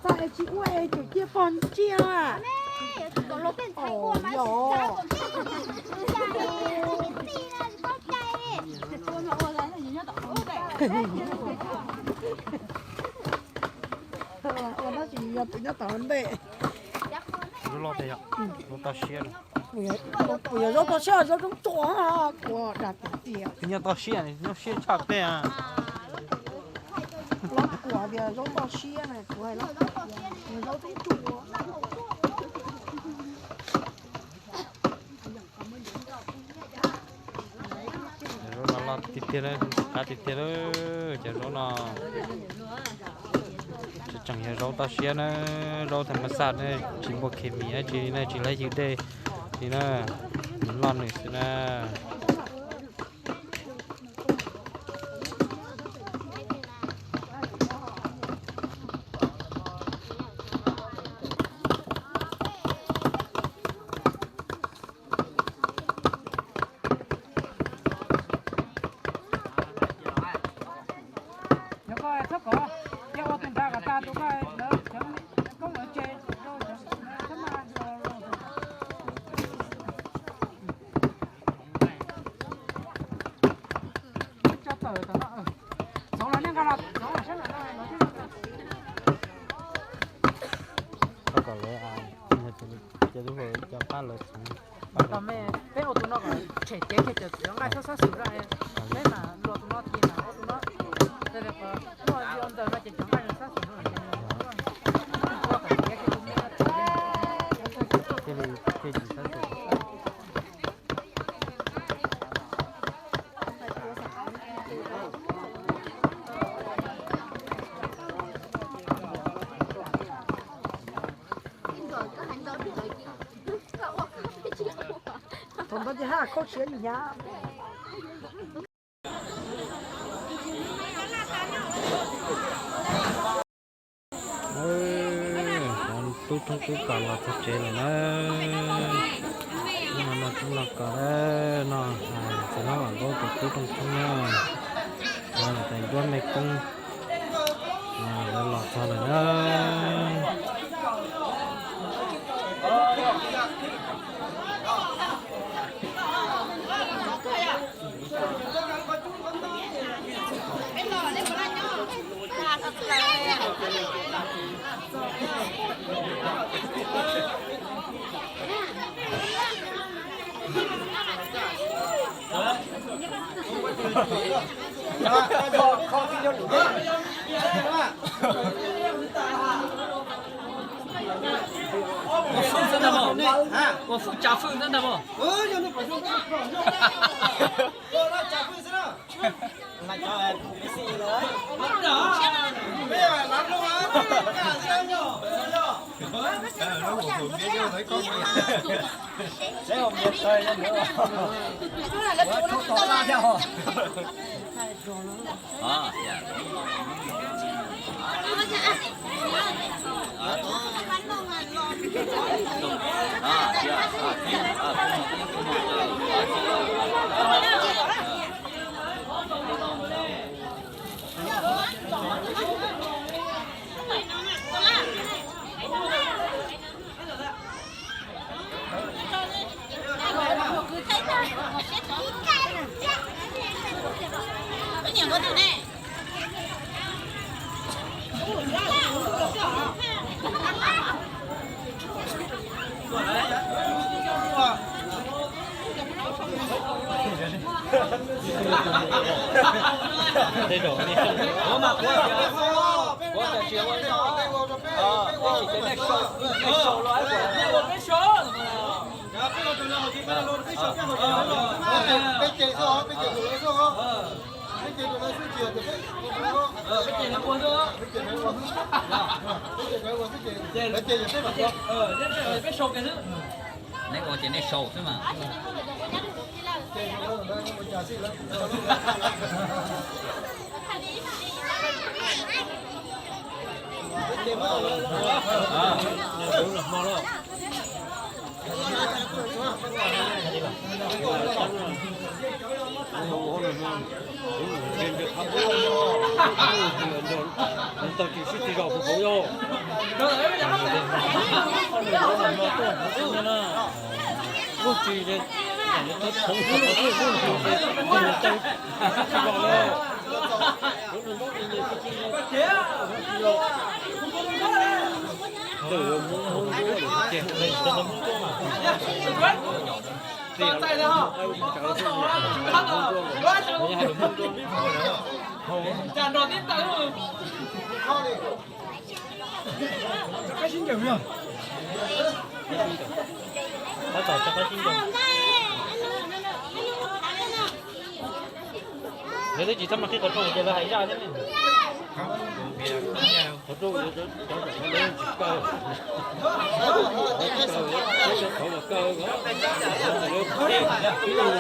Txawm tsis ua es tseem cia pog ntsia. Ua tab sis yog tus nyob tom ntej. Zaub loj tiag, zaub toj siab. Kuv yog zaub toj siab, zaub roob tsuas, kuv dag tiag tiag. Tus nyob toj siab, nyob siab tshaj tej. Los kuv tias zaub toj siab na, kuv hais los kuv tias zaub roob tsuas. Zaub no loj tiag tiag, qab tiag tiag lawm. Cov zaub no tseem yog zaub toj siab na, zaub tham mas xaj na, tsis npuaj khes mis dab tsi li na, tsis laib ywg dej li na, nws loj nws xwb na. Yog koj txhob kov, cia ua tus nrad kom tas tus koj lawv cov koob lawv tsev rau cov txhob maj. Tso tawm tom no, txhoov los nej nqa los txhoov sab nram no los thiab. Koj kom lawv, cia lub hauv cov pab lawv txhoov. Tom me, peb ua tus no kom tshem cev kiag cov nqaij sab sab xum na, peb mam luas tus no ces mam ua tus no. Ua ntawm no ces cov nqaij sab xum no ces ua kom cev kiag tus me. Thiaj li, thiaj li sab xum. Thaum ntawd ces haj khaub siab hnyav. Tub Roob Kub kom los txog tsev lawm na. Hnub no Tub Roob Kub kom na, no txiv hlob Vam Nkauj tus tub Roob Kub na, tais ncuab mej koob, lawv los txog lawm na. Ua fwj xwb ntag mog, ua fwj tsav fwj xwb ntag mog. Tej zaum nej, kuv mas kuv tias, kuv tias tsis ua no, ib sim ces nej sau, nej sau los nej ua peb sau. Peb ces xwb, peb ces tus lawv xwb. Peb ces tus lawv xwb, tsis yog tias peb ua xwb. Peb ces lawv ua xwb. Peb ces lawv ua xwb ces lawv ces yog peb mam ua. Peb sau kiag xwb. Nej ua ces nej sau xwb mas. Lawv twb tsis txhob mas qhib qhov rooj ces lawv hais zaj thiab ne. Qhov rooj, qhov rooj tsis kaw, qhov kaw, qhov kaw, qhov kaw,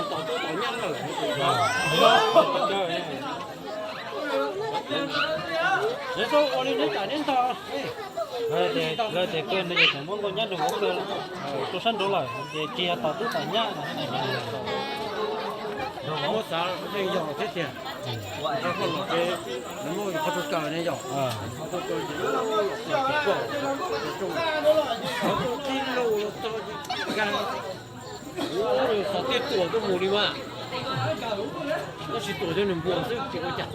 tom tub tom nyab lawm. Neb txhob ua li neb tsam neb ntog. Lawv tias kaw no ces tseem muab nkauj nyab rau hauv kaw rau sab nraud lawm ces tsis yog tom tub tom nyab no. Muab xav yeej yog thiab tiag. Rau qhov los ces nws muab qhov rau kaw ne yog, qhov rau kaw ces qhov rau tij laug los txog ces nkag xov tiaj tuam tuaj mus li mas. Tab sis tuam cov nws npua xwb tsis ua cas.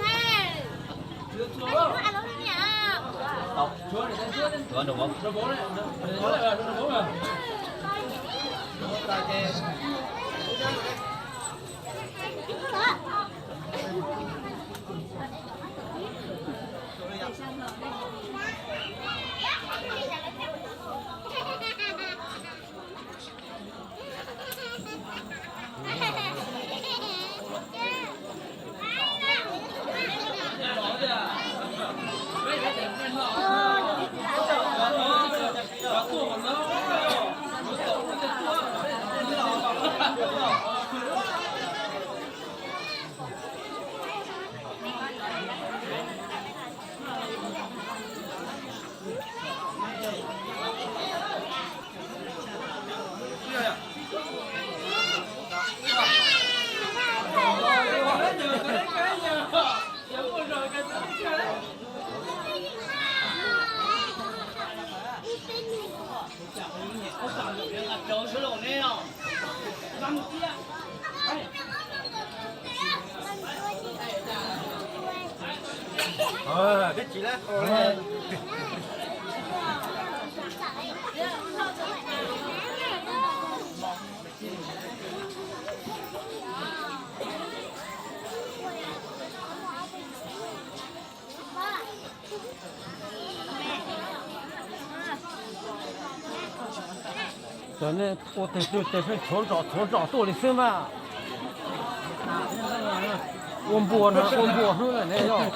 Cov nej ua teg twg tes pheej tshuav zom tshuav zom tuaj li xwb mas. Ua npua no ua npua hnub lawm ne yog.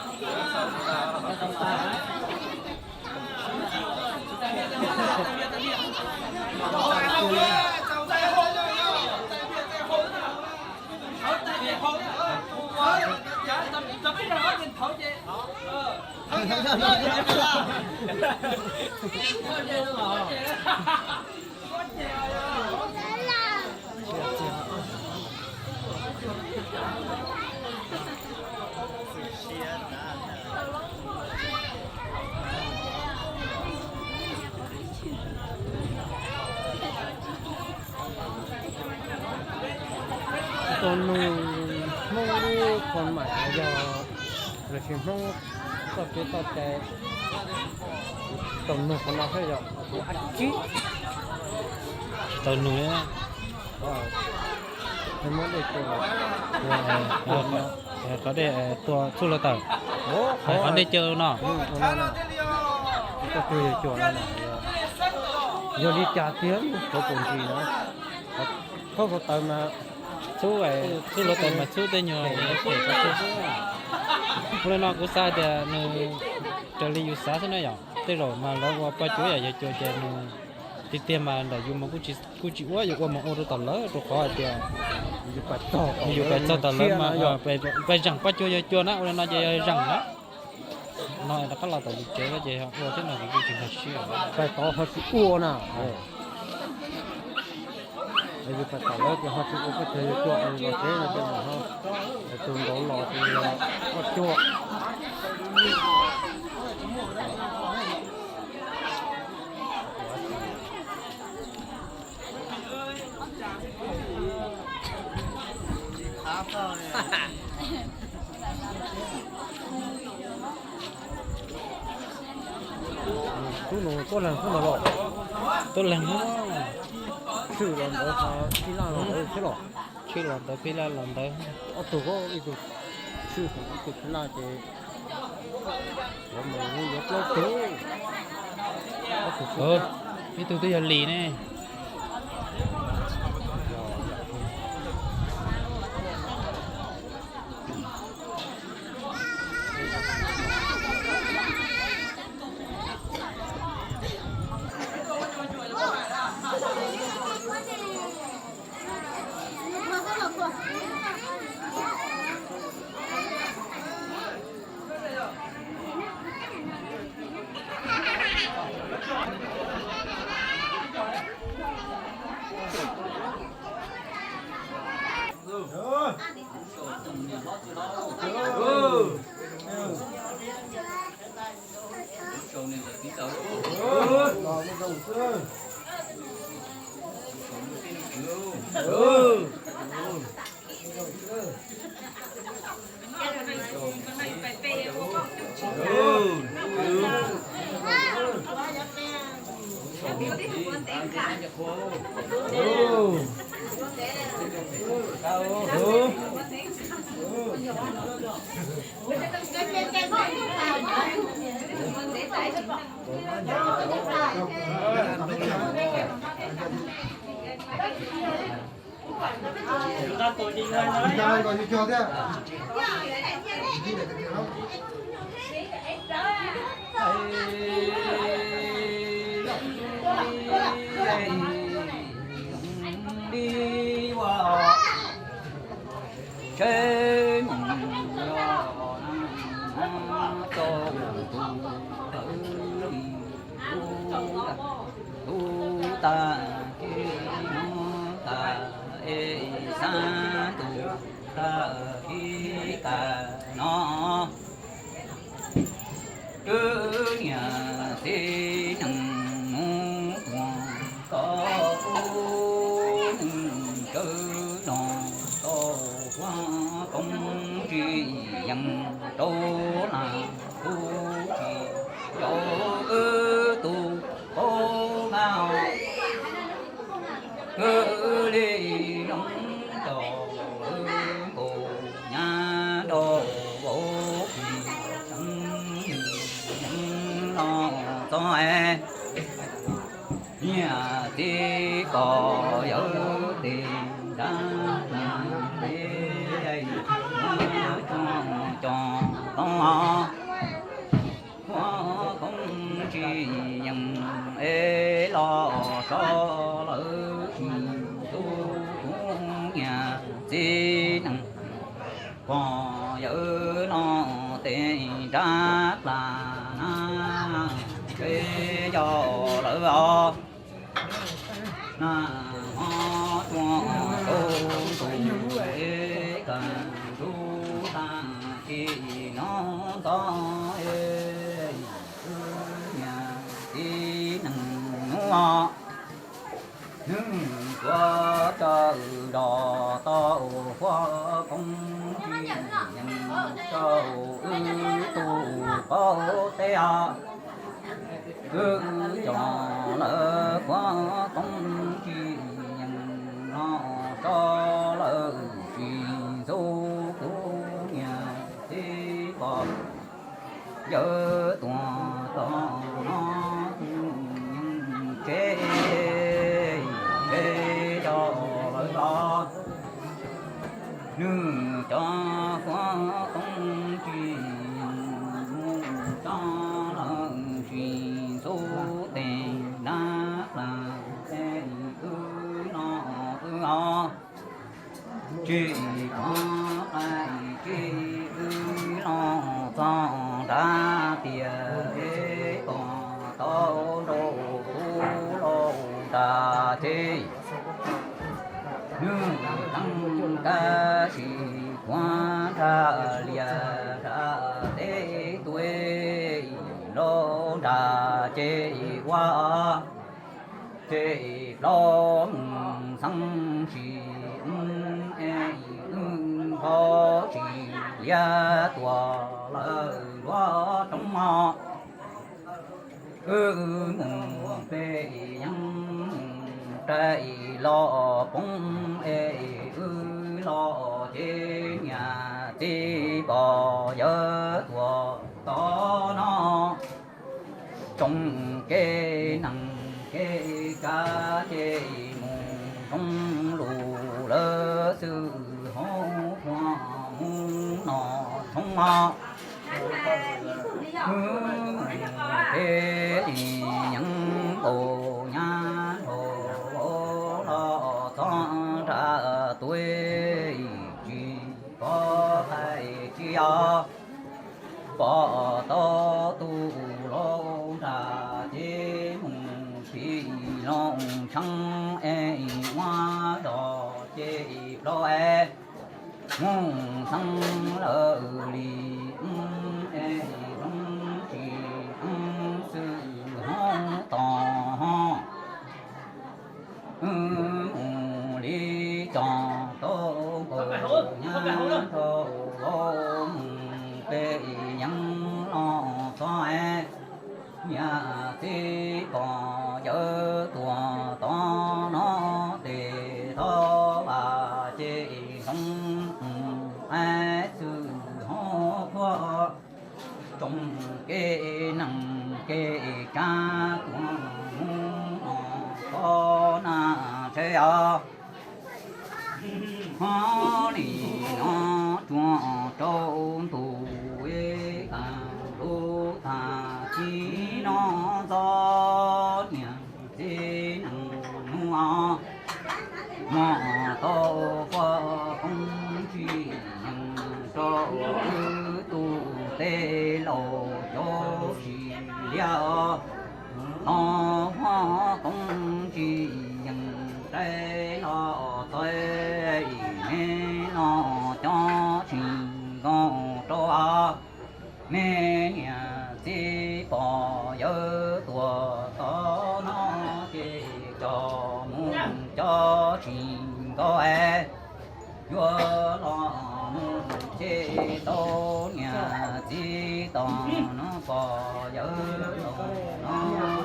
Tau nug Hmoob lub qhov mam yog lossis Hmoob txoj kev txoj cai, tau nug qhov no thiab yog kuv ab tsi tsis tau nug. Muab dej tua, qhov dej tua txhub hlawv taws, qhov dej cawv no. Koj twg yog cuag no, yog li cas tiag, qhov pus ntsis no, txhub hlawv taws mas txhub, txhub hlawv taws mas txhub tej nyuag phem xwb. Ua li no kuv xav tias nws raws li yus xav xwb na yom, tej zaum mas lawv ua paj cuav yam yog cuag ces nws tiag tiag mas ntawm yus mas kuj tsis ua, yus ua mas ua rau tom lawv rau qhov hais tias yus pais txog tom lawv mas pais zaem paj cuav yog cuag na, ua li no ces yog zaem na. No rov qab los tom ntug tsev ces ho ua thiab no ces kuj tsis nkag siab. Pais tod ho tsis ua na. Yus pais tom lawv ces ho tsis ua, peb cog yus tuaj los tsev no ces ho tus nkaus los ces ho cuag. Tub no tuaj leeg tub no los? Tuaj leeg. Tshwj los ntawd, phij laj los ntawd thiab los? Tshwj los ntawd, phij laj los ntawd. Ob tug, ib tug tshwj, ib tug phij laj ces yuav mus yuav plaub tug. Ib tug twb yog lis ne. Li ua tsev mus yos na, coj tus tawv li tus tag kis no tag es xav tus tag kis tag no. Kwv niam txiv neej mus tuaj tau ub neej tsawv los tau huab koom tsis yees rau na kuj tsis yog wb tug paub nqa. Kwv li noog cov lawv nkaus nyab rau vauv, tseeb yeej los txog es niam txiv pog yawm tes nrab na, es cov tod huab koom tsis yees es los so lawm tsis tu kuv niam txiv neej pog yawm no tes nrab plas na, es cov lawv os na, ho tuaj rau tus es kawg tus tag kis no ntxov es niam txiv neej hnub os. Nws tuav tsawv zos tau huab koom tsis yees rau wb tug paub teb os. Kwv cov lawv huab koom tsis yees los so lawm tsis tu kuv niam txiv pog yawm tuaj txog no kuj yeej tsev, tsev cov lawv los. Nws cov huab koom tsis yees mus txog lawm tsis tu tes nrab plas es wb no wb os. Tsis pom qab tsis wb los txog nrab tiaj Ces nws tseem kab sis kuav nrag lias nrag teb tuaj nrog nrag ces ua ces plaub mus xeeb sis wb es wb npog tsis liab tuaj lawm nruab roob mog. Wb mus pem yeeb mus raws los poob es wb los ces niam txiv pog yawg tuaj tom no. Tsoom kev neeg kev tsav ces mus zoo lus lawv xwb hauv qhua mus no thoob mog. Wb mus pem yeeb npaum nyab nraud los txog nram tuaj tsis pom qaib tsis os. Pom tau tus laus nram ces mus phim loos tsheeb es ua zog ces plaub es mus xeeb lawm li wb es zoo tsis wb xwb hauv tog ho. Wb mus li cov tau nkaus nyab rau mus pem yeeb los txog es niam txiv pog yawg tuaj tom no tes tau vas ces zoo es xwb hauv qhua. Tsoom kev neeg kev tsav tuaj mus no txog na tsheb os. Ho nim no tsuas rau ntu es kaj lub tag kis no ntxov niam txiv neej hnub os. Muaj tau poj koob tsis yees rau wb tus tej laus cov tsis liab os. Tau poj koob tsis yees rais los txog me los cov tsis nkaus rau os. Me niam txiv pog yawg tuaj tom no ces cov mus cov tsis nkaus es yuav los mus ces tau niam txiv tom no pog yawg tom no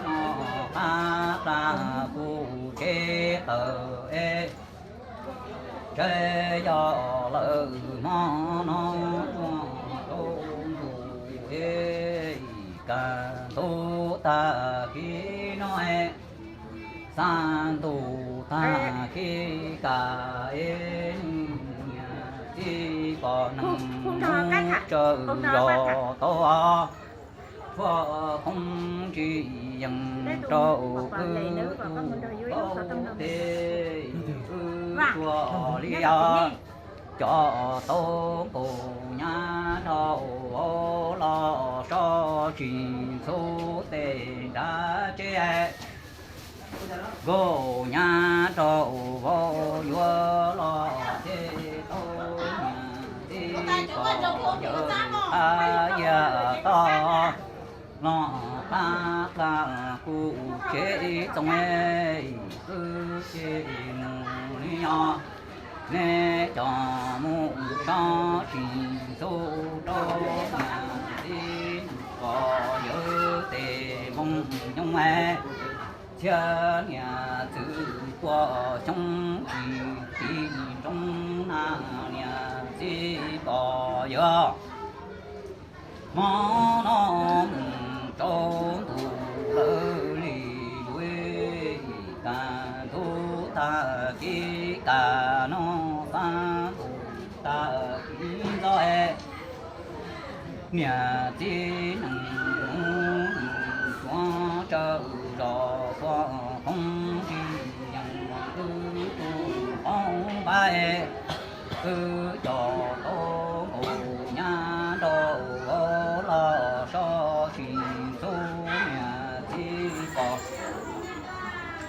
no qab qab kuv tsev tawm es tsev yog lawm hmo no tsuas rau ntu es kaj ntug tag kis no es xav ntuj tag kis kaj es niam txiv pog neej hnub tsawg zog tau os. Poj koob tsis yees rau wb tus tau tej wb tuag li os. Cov tau nkaus nyab nrau los so tsis ntxub tej nrab tsev. Nkaus nyab nrau vauv yuav los ces tau niam txiv pog yawg qab yag toj los qab qab kuv tsev txoos wb ces mus li os. Nej cov mus so tsis ntxub rau niam txiv pog yawg tej moo nyoos es txhiaj niam txwv pua xyoob tsis tiv nroo na niam txiv pog yawg. Hmo no mus rau ntu lawm li yuav kaj ntug tag kis kaj no xav ntuj tag kis ntxov es niam txiv neej hnub tsuas tsawg zog poj koob tsis yees wb tus qoob npab es wb cov tau nkaus nyab nrau vauv los so tsis ntxub niam txiv pog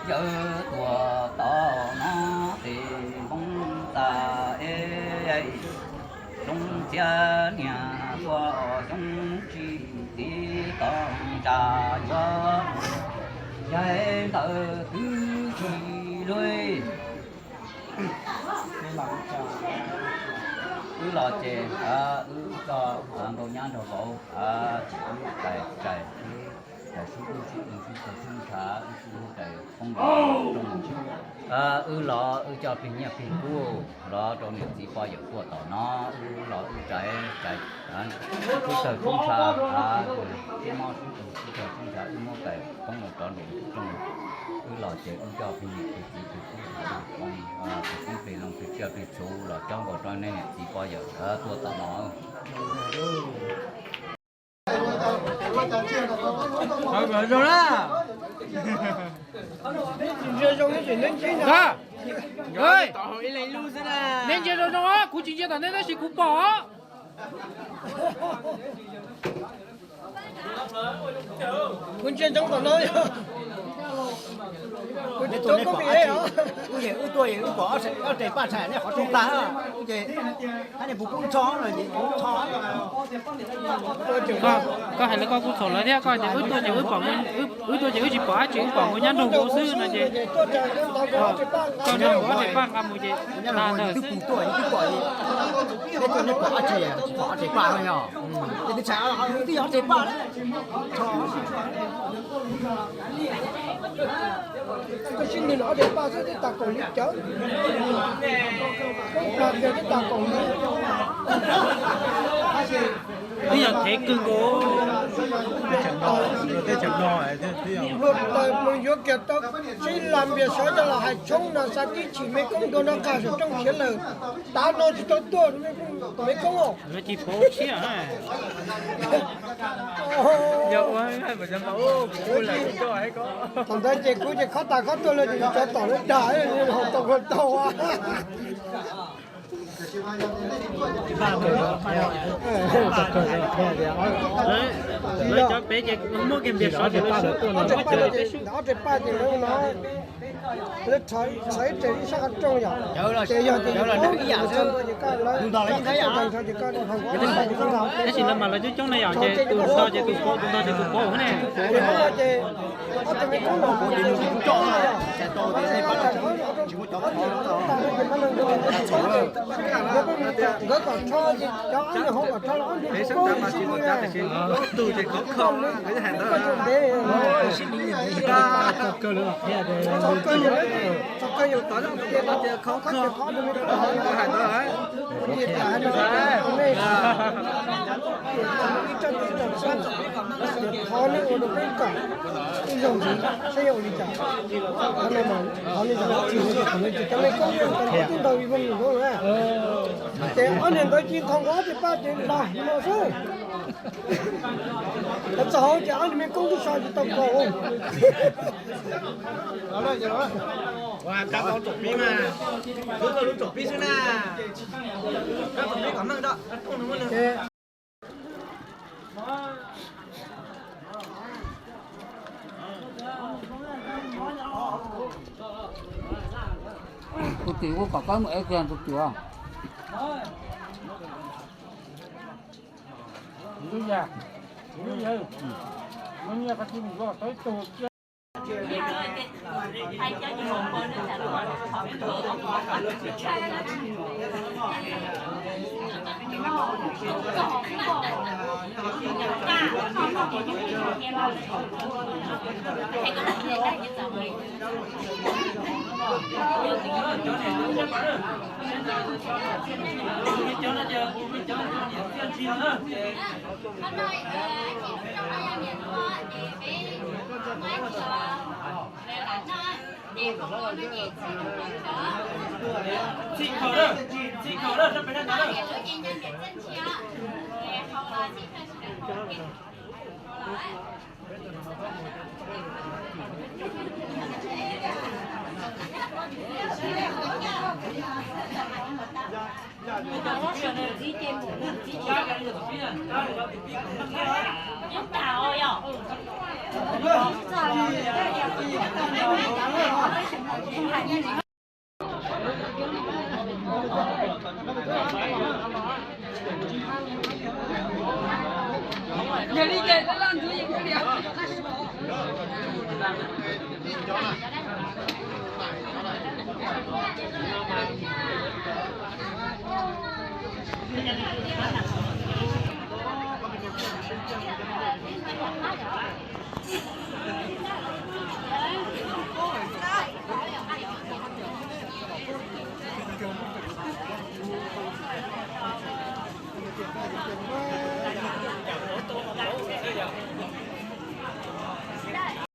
Yawg tuaj tau no tes npoo tas es, xyoo txhiab niag tuaj xyoo tsis txiv tau ntsa yuav, yaig ntawd twb tsis luj. Wb los ces wb coj npau nyab nrog vauv, ces wb tais tais, tais sub wb sub wb sub tau sub ntshav wb sub tais poob rooj. Wb los wb coj plig nyiaj plig kub los rau niam txiv poj yawm tuaj tom no, wb los wb rais rais sub tawg sub ntshav, sub mob sub tug sub tawg sub ntshav wb muab tais poob los rov nraum rooj. Wb los ces wb coj plig niam plig txiv plig kub plig plig plig loo plig tsiaj plig txhu los cob nkaus rau nej niam txiv poj yawm tuaj tom no. Zoo na. Neb ntsia zoo zoo, kuv tsis ntsia tom nej tab sis kuv pom. Kuv ntsia ntsoov tom no. Kuv tsis tuav koob vim wb tuaj wb pom ob res paj tshais nej qhov rooj tag, ces hab nej puas poob txho no ces poob txho. Koj hais lawv koj kuj txhaum lawv thiab, koj tias wb tuaj ces wb pom, wb tuaj ces wb tsis pom dab tsi, wb pom nkaus nyab nrog kuv xwb no ces koj nrog kuv ob res paj nqa mus ces tag ntawd. Twb pom, twb pom, nej tuaj nej pom ob res, tsis pom ob res paj no yog, ces twb tshais twb yog ob res paj. Koj sib nws los ob res paj xwb twb tas kaum li cawv, koj plas kiag twb tas kaum li. Twb yog thev kawg nkaus. Luag taws mus yuav kiag tau sib lam npias sawv coj los hais tshoob no xa tib chim me koob dua no qag saum rooj siav lawm, tav no tsis tau tuaj me koob os. Thaum ntawd ces kuv ces khob tas khob tuaj lawm ces cov tom lawv dag, haus tau haus tau. Lawv cov pem ces muab kiag npias sov ces lawv sub. Ob res paj ces lawv no, lawv txhais ib res ib sab qhov rooj yom, ces yog ces ib yam xwb, tus ntog los yeej ntag yom, tab sis lawv mas lawv coob coob na yom, ces tus ntog ces tus pov, tus ntog ces tus pov ne. Nkawd kom rho ces cov ob niag hauv kom rho los ob niag tub sib mus na. Tug ces khov kho nkawd hais ntawd. Txog kawg yog lawv txog kawg yog tod tias khov kho, hais ntawd. Qhov nej ua rau peb kom ib zaug ntxiv saib yog ua li cas. Qhov no mas qhov nej zam txim rau qhov no ces cov me koob yog cov twb ntaus vim voog yus nkaus na. Ces ob niag ntawd cia li nthos nkaus ob res paj ces npag no xwb. Lawv txog hauv ces ob niag me koob twb so tsis tau kaus. Tus twm kuj kom koj mus ev kiag tus twm. Yog li ces laj laj ntxiv yeej ua li.